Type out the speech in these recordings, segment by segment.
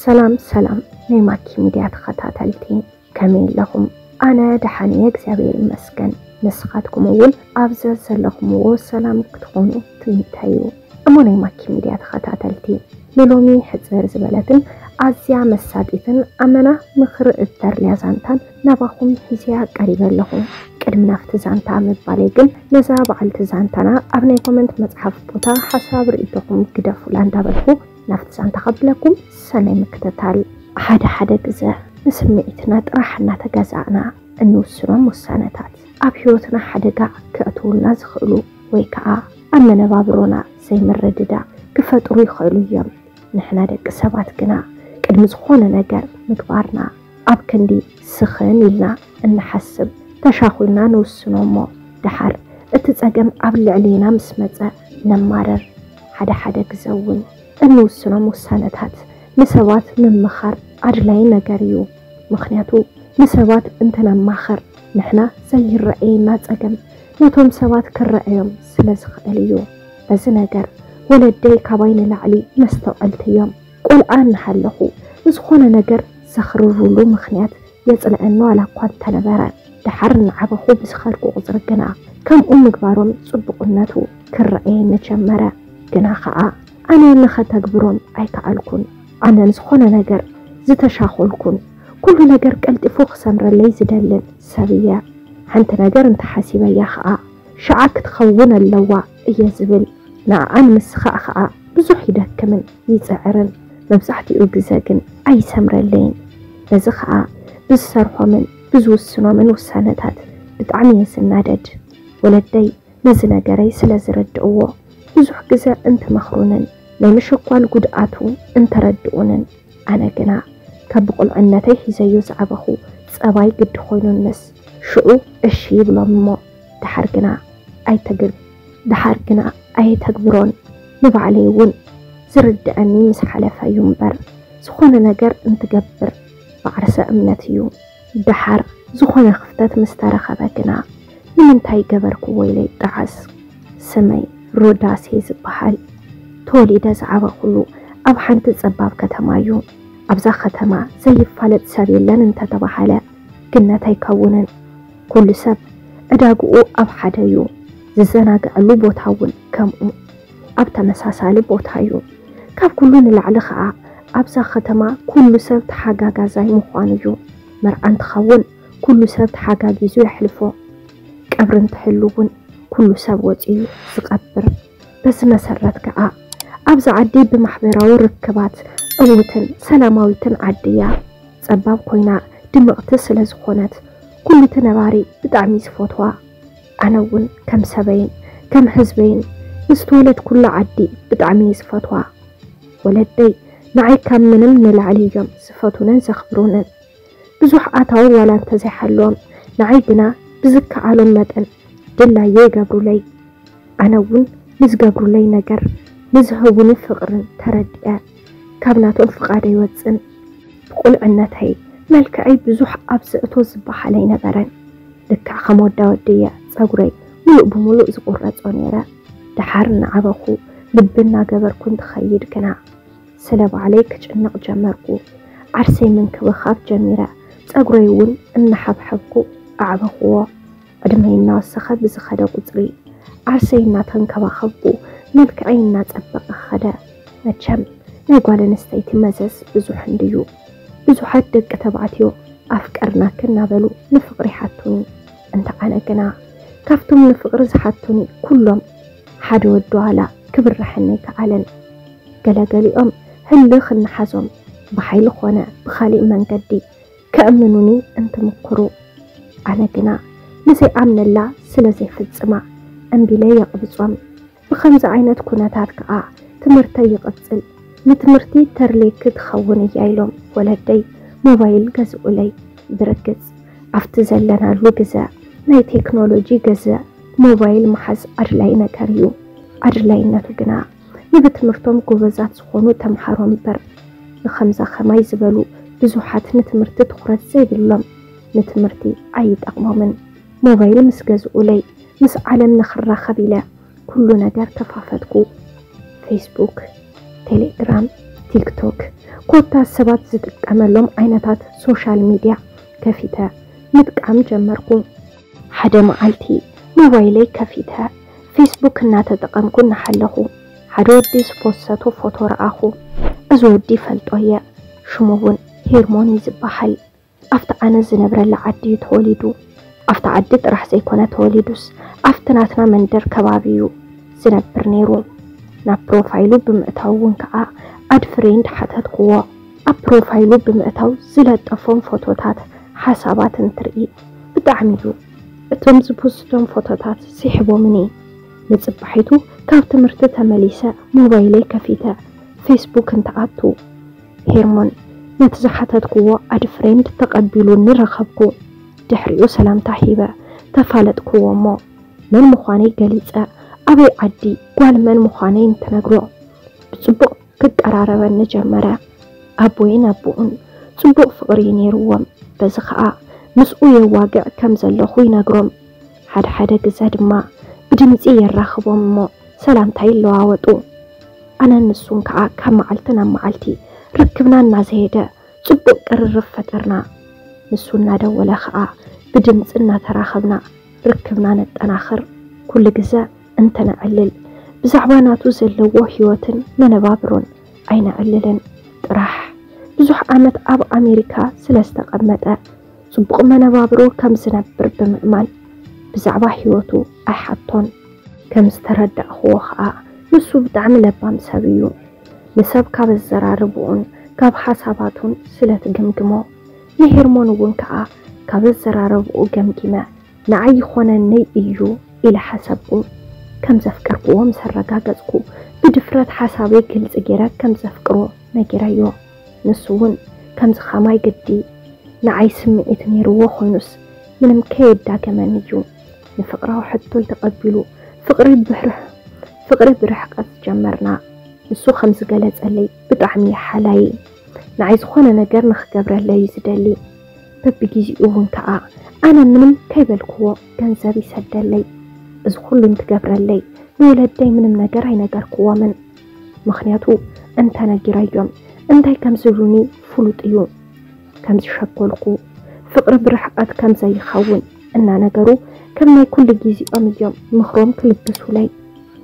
ሰላም ሰላም ናይ ማኪ ሚድያ ተኸታተልቲ፣ ከመይ ኣለኹም? ኣነ ደሓን እየ እግዚኣብሔር ይመስገን። ንስኻትኩም እውን ኣብ ዘዘለኹምዎ ሰላም ክትኾኑ ትምኒተይ እዩ። እሞ ናይ ማኪ ሚድያ ተኸታተልቲ፣ ንሎሚ ሕፅር ዝበለትን ኣዝያ መሳጢትን ኣመና ምኽሪ እተርልያ ዛንታን ናባኹም ሒዝያ ቀሪበ ኣለኹ። ቅድሚ ናብቲ ዛንታ ምባለይ ግን ነዛ በዓልቲ ዛንታና ኣብ ናይ ኮመንት መፅሓፍ ቦታ ሓሳብ ርእይቶኹም ግደፉላ እንዳበልኩ ናብቲ ዛንታ ከብለኩም ሰናይ ምክትታል። ሓደ ሓደ ግዘ ንስምዒትና ጥራሕ እናተገዛእና እንውስኖም ውሳነታት ኣብ ህይወትና ሓደጋ ከእትውልና ዝኽእሉ ወይ ከዓ ኣብ መነባብሮና ዘይምርድዳእ ክፈጥሩ ይኽእሉ እዮም። ንሕና ደቂ ሰባት ግና ቅድሚ ዝኾነ ነገር ምግባርና ኣብ ክንዲ ስኽን ኢልና እንሓስብ ተሻኹልና ንውስኖ እሞ ደሓር እቲ ጸገም ኣብ ልዕሌና ምስ መጸ ነማርር። ሓደ ሓደ ግዘ እውን እንውስኖም ውሳነታት ንሰባት ምምኻር ኣድላይ ነገር እዩ። ምኽንያቱ ንሰባት እንትነማኽር ንሕና ዘይረኣየና ጸገም ነቶም ሰባት ክረኣዮም ስለ ዝኽእል እዩ። በዚ ነገር ወለደይ ካባይ ንላዕሊ መስተውዐልቲ እዮም። ቆልዓ እናሃለኹ ንዝኾነ ነገር ዘኽርሩሉ ምኽንያት የጽልኣኒ ዋላ እኳ እንተነበረ፣ ደሓር እናዓበኹ ብዝኸድኩ ቁጽሪ ግና ከምኡ ምግባሮም ጽቡቕነቱ ክረኣየኒ ጀመረ። ግና ኸኣ ኣነ ንኸተግብሮም ኣይከኣልኩን። ኣነ ንዝኾነ ነገር ዝተሻኾልኩን ኩሉ ነገር ቀልጢፉ ክሰምረለይ ዝደልን ሰብ እየ። ሓንቲ ነገር እንተሓሲበያ ኸኣ ሽዓ ክትኸውን ኣለዋ እየ ዝብል። ንዓኣ ንምስኻዕ ኸኣ ብዙሕ ይደክምን ይጽዕርን። መብዛሕትኡ ግዘ ግን ኣይሰምረለይን። በዚ ኸኣ ብዝሰርሖምን ብዝውስኖምን ውሳነታት ብጣዕሚ እየ ዝናደድ። ወለደይ ነዚ ነገረይ ስለ ዝርድእዎ ብዙሕ ግዘ እንትመኽሩንን ናይ ምሽኳል ጉድኣቱ እንተረድኡንን ኣነ ግና ካብ ብቑልዕነተይ ሒዘዮ ዝዓበኹ ጸባይ ግዲ ኮይኑንስ ሽዑ እሺ ይብሎም እሞ ደሓር ግና ኣይተግብ ደሓር ግና ኣየተግብሮን። ንባዕለይ እውን ዝርድኣኒ ምስ ሓለፈ እዩ እምበር ዝኾነ ነገር እንትገብር ብዓርሰ እምነት እዩ። ደሓር ዝኾነ ክፍተት ምስ ተረኸበ ግና ንምንታይ ገበርክዎ ኢለ ይጠዓስ። ስመይ ሮዳስ እየ ዝበሃል። ተወሊደ ዝዓበኹሉ ኣብ ሓንቲ ጸባብ ከተማ እዩ። ኣብዛ ከተማ ዘይፋለጥ ሰብ የለን እንተተባሃለ ግነት ኣይከውንን። ኩሉ ሰብ ዕዳግኡ ኣብ ሓደ እዩ። ዝዘናግዐሉ ቦታ እውን ከምኡ ኣብ ተመሳሳሊ ቦታ እዩ። ካብ ኩሉ ንላዕሊ ኸኣ ኣብዛ ከተማ ኩሉ ሰብ ተሓጋጋዛይ ምዃኑ እዩ። መርዓ እንትኸውን ኩሉ ሰብ ተሓጋጊዙ የሕልፎ። ቀብሪ እንትህሉ እውን ኩሉ ሰብ ወፂኡ እዩ ዝቐብር። በዚ መሰረት ከዓ ኣብዚ ዓዲ ብማሕበራዊ ርክባት ዕውትን ሰላማዊትን ዓዲ እያ። ፀባብ ኮይና ድምቕቲ ስለ ዝኾነት ኩሉ እቲ ነባሪ ብጣዕሚ እዩ ዝፈትዋ። ኣነ እውን ከም ሰበይን ከም ህዝበይን ንዝተወለድኩላ ዓዲ ብጣዕሚ እየ ዝፈትዋ። ወለደይ ንዓይ ካብ ምንም ንላዕሊ እዮም ዝፈትውንን ዘኽብሩንን። ብዙሕ ኣታዊ ዋላ እንተዘይሃለዎም ንዓይ ግና ብዝከኣሎም መጠን ድላየ ይገብሩለይ። ኣነ እውን ንዝገብሩለይ ነገር ንዝህቡኒ ፍቕርን ተረዲአ ካብ ናቶም ፍቓድ ኣይወፅን። ብቑልዕነተይ መልክዐይ ብዙሕ ኣብ ዘእቶ ዝበሃል ኣይነበረን። ልክዕ ከም ወዳ ወዲ እየ ፀጉረይ ሙሉእ ብሙሉእ ዝቑረፆ ነይረ። ደሓር እናዓበኹ ልቢ እናገበርኩ እንትኸይድ ግና ስለ ባዕለይ ክጭነቕ ጀመርኩ። ዓርሰይ ምንክብኻብ ጀሚረ። ፀጉረይ እውን እናሓብሐብኩ ኣዕበኽዎ። ዕድመይ እናወሰኸ ብዝኸደ ቁፅሪ ዓርሰይ እናተንከባኸብኩ መልክዐይ እናፀበቐ ኸደ። መቸም ናይ ጓል ኣንስተይቲ መዘዝ ብዙሕ እንድዩ። ብዙሓት ደቂ ተባዕትዮ ኣፍቀርናኪ እናበሉ ንፍቕሪ ይሓቱኒ። እንተ ኣነ ግና ካብቶም ንፍቕሪ ዝሓቱኒ ኩሎም ሓደ ወዲ ዋላ ክብርሐኒ ኣይከኣለን። ገለገሊኦም ህልኽ እናሓዞም ብሓይሊ ኾነ ብኻሊእ መንገዲ ከእምኑኒ እንትምክሩ፣ ኣነ ግና ንዘይኣምነላ ስለ ዘይፍጽማ እምቢለ የቕብጾም። ብኸምዚ ዓይነት ኩነታት ከኣ ትምህርተይ ይቕጽል። ንትምህርቲ ተርሌኪ ትኸውን እያ ኢሎም ወለደይ ሞባይል ገዝኡለይ። ብርግጽ ኣብቲ ዘለናሉ ግዘ ናይ ቴክኖሎጂ ግዘ ሞባይል ምሓዝ ኣድላይ ነገር እዩ። ኣድላይነቱ ግና ንብትምህርቶም ጎበዛት ዝኾኑ ተምሃሮ እምበር ንኸምዛ ኸማይ ዝበሉ ብዙሓት ንትምህርቲ ትኹረት ዘይብሎም ንትምህርቲ ኣይጠቕሞምን። ሞባይል ምስ ገዝኡለይ ምስ ዓለም ንኽራኸብ ኢለ ኩሉ ነገር ከፋፈትኩ። ፌስቡክ፣ ቴሌግራም፣ ቲክቶክ፣ ኮታ ሰባት ዝጥቀመሎም ዓይነታት ሶሻል ሚድያ ከፊተ ምጥቃም ጀመርኩ። ሓደ መዓልቲ ሞባይለይ ከፊተ ፌስቡክ እናተጠቐምኩ እናሃለኹ ሓደ ወዲ ዝፖሰቶ ፎቶ ረኣኹ። እዚ ወዲ ይፈልጦ እየ፣ ሽሙ እውን ሄርሞን እዩ ዝበሃል። ኣብቲ ኣነ ዝነብረላ ዓዲ እዩ ተወሊዱ። ኣብቲ ዓዲ ጥራሕ ዘይኮነ ተወሊዱስ ኣብቲ ናትና መንደር ከባቢ እዩ ዝነብር ነይሩ። ናብ ፕሮፋይሉ ብምእታው እውን ከዓ ኣድ ፍሬንድ ሓተትክዎ። ኣብ ፕሮፋይሉ ብምእታው ዝለጠፎም ፎቶታት ሓሳባት እንትርኢ ብጣዕሚ እዩ እቶም ዝፖስቶም ፎቶታት ስሒቦምኒ። ንፅባሒቱ ካብ ትምህርቲ ተመሊሰ ሞባይለይ ከፊተ ፌስቡክ እንትኣቱ ሄርሞን ነቲ ዝሓተትክዎ ኣድ ፍሬንድ ተቐቢሉኒ ረኸብኩ። ድሕሪኡ ሰላምታ ሂበ ተፋለጥክዎ እሞ መን ምዃነይ ገሊጸ ኣበይ ዓዲ ጓል መን ምዃነይ እንትነግሮ ብጽቡቕ ክቀራረበኒ ጀመረ። ኣቦይን ኣቦኡን ጽቡቕ ፍቕሪ እዩ ነይርዎም። በዚ ኸኣ ምስኡ የዋግዕ ከም ዘለኹ ይነግሮም። ሓደ ሓደ ግዘ ድማ ብድምጺ የራኽቦም እሞ ሰላምታ ይለዋወጡ። ኣነን ንሱን ከኣ ካብ መዓልቲ ናብ መዓልቲ ርክብና እናዘየደ ጽቡቕ ቅርርብ ፈጠርና። ንሱ እናደወለ ከኣ ብድምጺ እናተራኸብና ርክብና ነጠናኽር። ኩሉ ግዘ እንተነዕልል ብዛዕባ ናቱ ዘለዎ ህይወትን መነባብሮን ኣይነዕልልን ጥራሕ። ብዙሕ ዓመት ኣብ ኣሜሪካ ስለ ዝተቐመጠ ጽቡቕ መነባብሮ ከም ዝነብር ብምእማን ብዛዕባ ህይወቱ ኣይሓቶን። ከም ዝተረዳእኽዎ ኸኣ ንሱ ብጣዕሚ ለባም ሰብ እዩ። ንሰብ ካብ ኣዘራርብኡን ካብ ሓሳባቱን ስለ ትግምግሞ ንሄርሞን እውን ከኣ ካብ ኣዘራርብኡ ገምጊመ ንዓይ ይኾነኒ እዩ ኢለ ሓሰብኩ። ከም ዘፍቀርክዎ ምስ ኣረጋገጽኩ ብድፍረት ሓሳበይ ግልጺ ገይረ ከም ዘፍቅሮ ነጊረዮ። ንሱ እውን ከምዚ ኸማይ ግዲ ንዓይ ስምዒት ነይርዎ ኮይኑስ ምንም ከየዳገመኒ እዩ ንፍቕራዊ ሕቶይ ተቐቢሉ ፍቕሪ ብርሕ ፍቕሪ ብርሕቀት ጀመርና። ንሱ ከም ዝገለጸለይ ብጣዕሚ እዩ ሓላይ። ንዓይ ዝኾነ ነገር ንኽገብረለይ እዩ ዝደሊ። በብግዜኡ እውን ከኣ ኣነ ምንም ከይበልክዎ ገንዘብ ይሰደለይ። እዚ ኩሉ እንትገብረለይ ንወለደይ ምንም ነገር ኣይነገርክዎምን። ምኽንያቱ እንተነጊረዮም እንታይ ከም ዝብሉኒ ፍሉጥ እዩ። ከም ዝሸኮልኩ ፍቕሪ ብርሕቀት ከም ዘይኸውን እናነገሩ ከም ናይ ኩሉ ግዜኦም እዮም ምኽሮም ክልግሱለይ።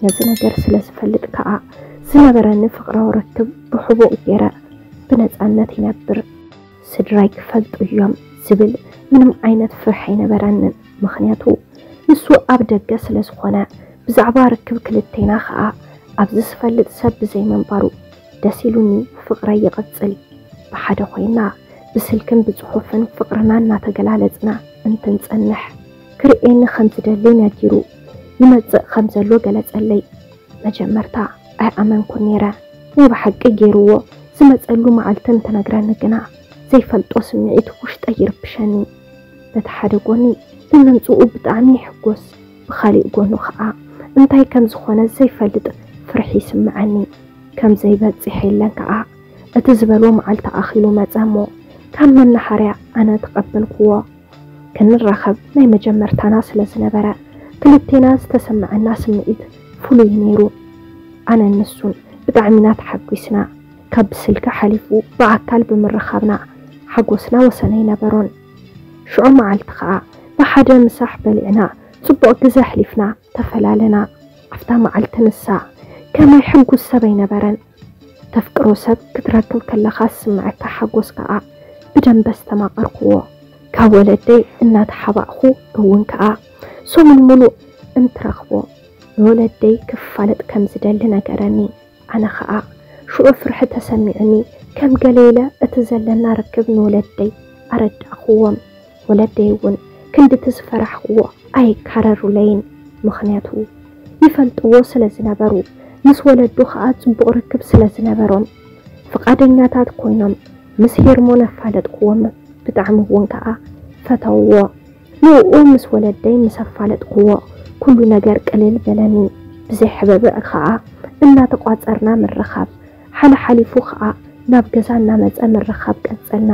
ነዚ ነገር ስለ ዝፈልጥ ከኣ ዝነበረኒ ፍቕራዊ ርክብ ብሕቡእ ገይረ ብነጻነት ይነብር። ስድራይ ክፈልጡ እዮም ዝብል ምንም ዓይነት ፍርሒ ኣይነበረንን። ምኽንያቱ ንሱ ኣብ ደገ ስለ ዝኾነ ብዛዕባ ርክብ ክልቴና ከኣ ኣብዚ ዝፈልጥ ሰብ ብዘይምንባሩ ደስ ኢሉኒ ፍቕረይ ይቕጽል። ብሓደ ኮይና ብስልክን ብጽሑፍን ፍቕርና እናተገላለጽና እንትንጸንሕ ክርእየኒ ከም ዝደሊ ነጊሩ ይመጽእ ከም ዘሎ ገለጸለይ። መጀመርታ ኣይኣመንኩን ነይረ። ናይ ብሓቂ ገይርዎ ዝመጸሉ መዓልቲ እንትነግረኒ ግና ዘይፈልጦ ስምዒት ውሽጠይ ይርብሸኒ። በቲ ሓደ ጎኒ ብምምጽኡ ብጣዕሚ ይሕጎስ፣ ብኻሊእ ጎኑ ከኣ እንታይ ከም ዝኾነ ዘይፈልጥ ፍርሒ ይስምዐኒ። ከም ዘይበጽሕ የለን ከኣ እቲ ዝበሎ መዓልቲ ኣኺሉ መጸ እሞ ካብ መናሃርያ ኣነ ተቐበልክዎ። ክንራኸብ ናይ መጀመርታና ስለ ዝነበረ ክልቴና ዝተሰምዐና ስምዒት ፍሉይ ነይሩ። ኣነን ንሱን ብጣዕሚ ኢና ተሓጒስና። ካብ ብስልኪ ሓሊፉ ብኣካል ብምርኻብና ሓጎስና ወሰን ኣይነበሮን። ሽዑ መዓልቲ ኸኣ ብሓደ ምሳሕ በሊዕና ጽቡቕ ግዘ ኣሕሊፍና ተፈላለና። ኣብታ መዓልቲ ንሳ ከማይ ሕጉስ ሰብ ኣይነበረን። ተፍቅሮ ሰብ ክትረክብ ከለኻ ዝስምዐካ ሓጎስ ከኣ ብደንበ ኣስተማቐርክዎ። ካብ ወለደይ እናተሓባእኹ እውን ከኣ ሰሙን ሙሉእ እንትረኽቦ ንወለደይ ክፋለጥ ከም ዝደሊ ነገረኒ። ኣነ ኸኣ ሽዑ ፍርሒ ተሰሚዑኒ ከም ገለ ኢለ እቲ ዘለና ርክብ ንወለደይ ኣረዳእክዎም። ወለደይ እውን ክንድቲ ዝፈራሕክዎ ኣይካረሩለይን። ምኽንያቱ ይፈልጥዎ ስለ ዝነበሩ ምስ ወለዱ ኸኣ ጽቡቕ ርክብ ስለ ዝነበሮም ፍቓደኛታት ኮይኖም ምስ ሄርሞን ኣፋለጥክዎም። ብጣዕሚ እውን ከኣ ፈተውዎ። ንእኡ ምስ ወለደይ ምስ ኣፋለጥክዎ ኩሉ ነገር ቅልል በለኒ። ብዘይ ሕብብዕ ከኣ እናተቋጸርና ምርኻብ፣ ሓለሓሊፉ ከኣ ናብ ገዛ እናመጸ ምርኻብ ቀጸልና።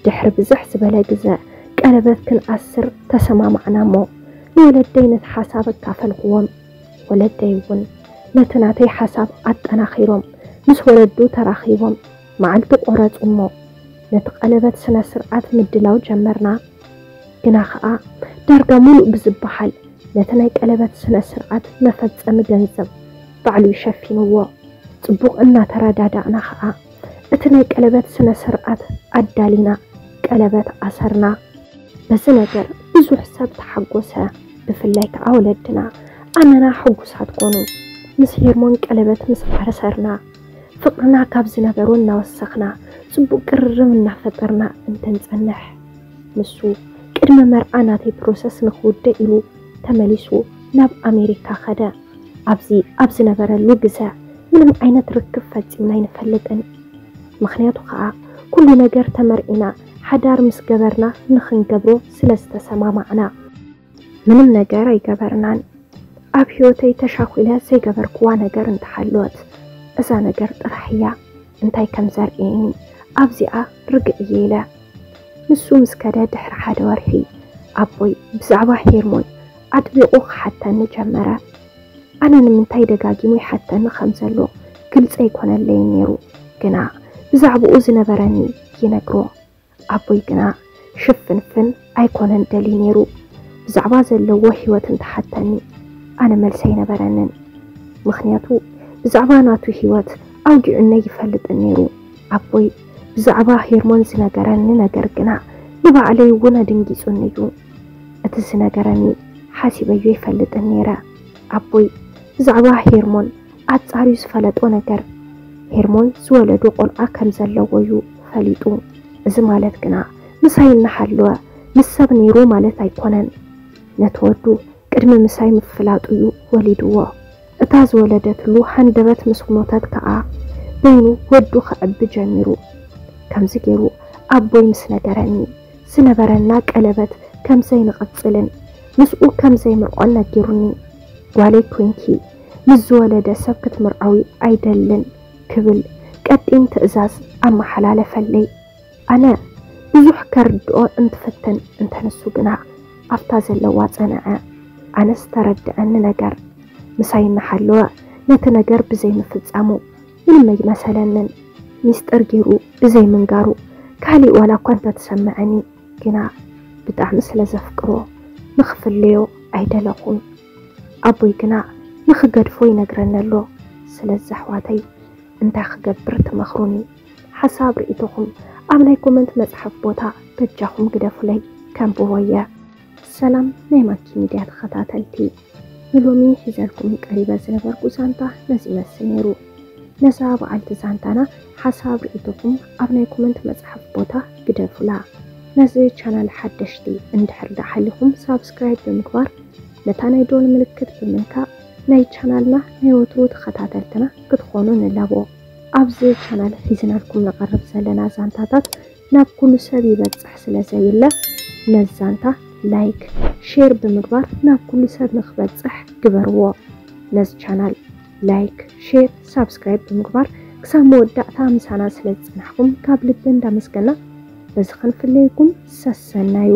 ድሕሪ ብዝሕ ዝበለ ግዘ ቀለበት ክንኣስር ተሰማማዕና እሞ ንወለደይ ነቲ ሓሳብ ኣካፈልክዎም። ወለደይ እውን ነቲ ናተይ ሓሳብ ኣጠናኺሮም ምስ ወለዱ ተራኺቦም መዓልቲ ቆረጹ እሞ ነቲ ቀለበት ስነ ስርዓት ምድላው ጀመርና። ግና ኸኣ ዳርጋ ሙሉእ ብዝበሃል ነቲ ናይ ቀለበት ስነ ስርዓት መፈጸሚ ገንዘብ ባዕሉ እዩ ሸፊንዎ። ጽቡቕ እናተረዳዳእና ኸኣ እቲ ናይ ቀለበት ስነ ስርዓት ኣዳሊና ቀለበት ኣሰርና። በዚ ነገር ብዙሕ ሰብ ተሓጎሰ፣ ብፍላይ ከኣ ወለድና ኣመና ሕጉሳት ኮኑ። ምስ ሄርሞን ቀለበት ምስ ኣሰርና ፍቕርና ካብ ዝነበሮ እናወሰኽና ጽቡቕ ቅርርብ እናፈጠርና እንትንጸንሕ ንሱ ቅድሚ መርዓ ናተይ ፕሮሰስ ንኽውደ ኢሉ ተመሊሱ ናብ ኣሜሪካ ኸደ። ኣብዚ ኣብ ዝነበረሉ ግዘ ምንም ዓይነት ርክብ ፈጺምና ኣይንፈልጥን። ምኽንያቱ ኸኣ ኩሉ ነገር ተመርዒና ሓዳር ምስ ገበርና ንኽንገብሮ ስለ ዝተሰማማዕና ምንም ነገር ኣይገበርናን። ኣብ ህይወተይ ተሻኺለ ዘይገበርክዋ ነገር እንተሃለወት እዛ ነገር ጥራሕ እያ። እንታይ ከም ዘርእየኒ ኣብዚኣ ርግእ እየ ኢለ። ንሱ ምስ ከደ ድሕሪ ሓደ ወርሒ ኣቦይ ብዛዕባ ሄርሞን ኣጥቢቑ ክሓተኒ ጀመረ። ኣነ ንምንታይ ደጋጊሙ ይሓተኒ ከም ዘሎ ግልጺ ኣይኮነለይን ነይሩ፣ ግና ብዛዕባኡ ዝነበረኒ ይነግሮ። ኣቦይ ግና ሽፍንፍን ኣይኮነን ደልዩ ነይሩ። ብዛዕባ ዘለዎ ህይወት እንተሓተኒ ኣነ መልሲ ኣይነበረንን። ምኽንያቱ ብዛዕባ ናቱ ህይወት ኣውጊዑኒ ኣይፈልጥን ነይሩ። ኣቦይ ብዛዕባ ሄርሞን ዝነገረኒ ነገር ግና ንባዕለይ እውን ኣደንጊጹኒ እዩ። እቲ ዝነገረኒ ሓሲበዮ ኣይፈልጥን ነይረ። ኣቦይ ብዛዕባ ሄርሞን ኣጻርዩ ዝፈለጦ ነገር ሄርሞን ዝወለዶ ቆልዓ ከም ዘለዎ እዩ ፈሊጡ። እዚ ማለት ግና ምሳይ እናሃለወ ምስ ሰብ ነይሩ ማለት ኣይኮነን። ነቲ ወዱ ቅድሚ ምሳይ ምፍላጡ እዩ ወሊድዎ። እታ ዝወለደትሉ ሃንደበት ምስ ሞተት ከኣ በይኑ ወዱ ክዕቢ ጀሚሩ። ከምዚ ገይሩ ኣቦይ ምስ ነገረኒ ዝነበረና ቀለበት ከም ዘይንቕጽልን ምስኡ ከም ዘይምርዖን ነጊሩኒ። ጓለይ ኮይንኪ ምስ ዝወለደ ሰብ ክትምርዓዊ ኣይደልን ክብል ቀጢን ትእዛዝ ኣመሓላለፈለይ። ኣነ ብዙሕ ከርድኦ እንትፍትን እንተንሱ ግና ኣብታ ዘለዋ ጸንዐ። ኣነስ ተረድዐኒ ነገር ምሳይ እናሃለወ ነቲ ነገር ብዘይምፍጻሙ ምንም ኣይመሰለንን። ሚስጥር ገይሩ ብዘይምንጋሩ ካሊእ ዋላ እኳ እንተትሰምዐኒ ግና ብጣዕሚ ስለ ዘፍቅሮ ንኽፍለዮ ኣይደለኹን። ኣቦይ ግና ንኽገድፎ ይነግረኒ ኣሎ። ስለዚ ኣሕዋተይ እንታይ ክገብር ትመኽሩኒ? ሓሳብ ርእይቶኹም ኣብ ናይ ኮመንት መጽሓፍ ቦታ በጃኹም ግደፉለይ፣ ከንብቦ እየ። ሰላም ናይ ማኪ ሚድያ ተኸታተልቲ፣ ንሎሚ ሒዘልኩም ቀሪበ ዝነበርኩ ዛንታ ነዚ ይመስል ነይሩ። ነዛ በዓልቲ ዛንታና ሓሳብ ርእይቶኹም ኣብ ናይ ኮመንት መጽሓፍ ቦታ ግደፉላ። ነዚ ቻናል ሓደሽቲ እንድሕር ደኣ ሓሊኹም ሳብስክራይብ ብምግባር ነታ ናይ ዶል ምልክት ብምንካእ ናይ ቻናልና ናይ ወትሩ ተኸታተልትና ክትኾኑ ንላቦ። ኣብዚ ቻናል ሒዝናልኩም ንቐርብ ዘለና ዛንታታት ናብ ኩሉ ሰብ ይበጽሕ ስለ ዘይለ ነዚ ዛንታ ላይክ፣ ሼር ብምግባር ናብ ኩሉ ሰብ ንክበጽሕ ግበርዎ። ነዚ ቻናል ላይክ፣ ሼር፣ ሳብስክራይብ ብምግባር ክሳብ መወዳእታ ምሳና ስለ ዝጸናሕኩም ካብ ልቢ እንዳመስገና በዚ ክንፍለየኩም ሰሰናዩ።